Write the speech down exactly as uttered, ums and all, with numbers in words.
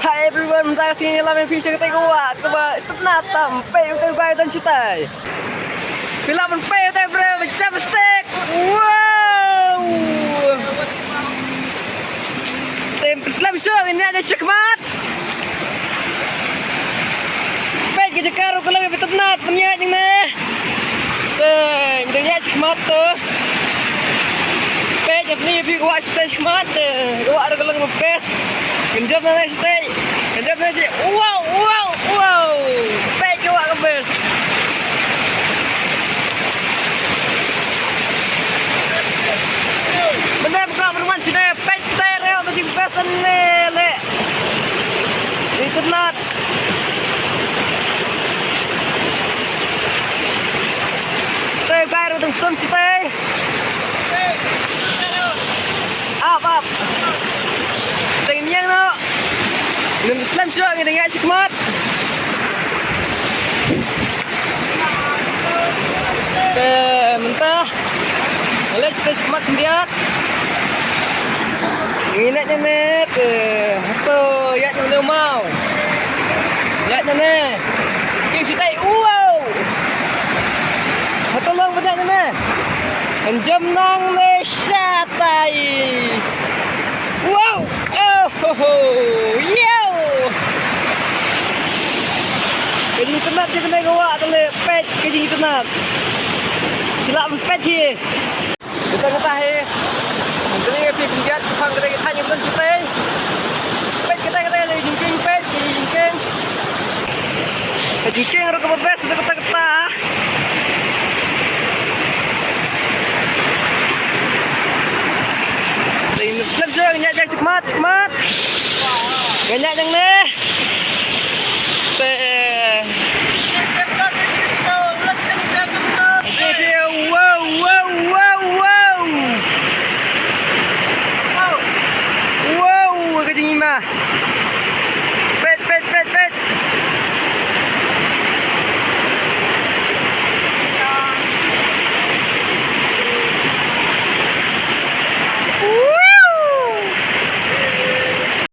Hi everyone, mynta ka sngi ngi la wan phi sha katei ka wah kaba itynnad tam, peit utai u guy utan shatai. Phi lah ban peit utai bro, ba jump stick. Wow! Te slem shuh, ngin ïaid shakhmat. Peit ka jaka ruh ka long kaba itynnad, pynïaid nangne. Te, ngi dang ïaid shakhmat to. Peit, ïa phi, ïa phi ka wah shatei shakhmat, te ka wah ruh ka long kaba best. Kan jump nangne shatei. Kan jump nangne shatei. Wow, wow, wow. Peit ka wah ka best. Mynne ba ka ban wan shane, peit shatei ruh ka long kaba best ne leh. Itynnad. Te u guy ruh dang sdang shatei. Ap, ap. Te ngin ïeng noh. Ngim slem shuh, ngi dang ïaid shakhmat. Te mynta nga leit shatei shakhmat khyndiat. Ngin ïaid nangne te hato ïaid nangne u maw. Ïaid nangne. Ïeng shatei. Wow. Hato long ban ïaid nangne. Kan jump nangne shatai. Wow. Oh ho ho. Yow. Ka jingitynnad jong kane ka wah, te leh peit ka jingitynnad. Phi lah ban peit hi. Kata kata hi. Kane ka phi khyndiat.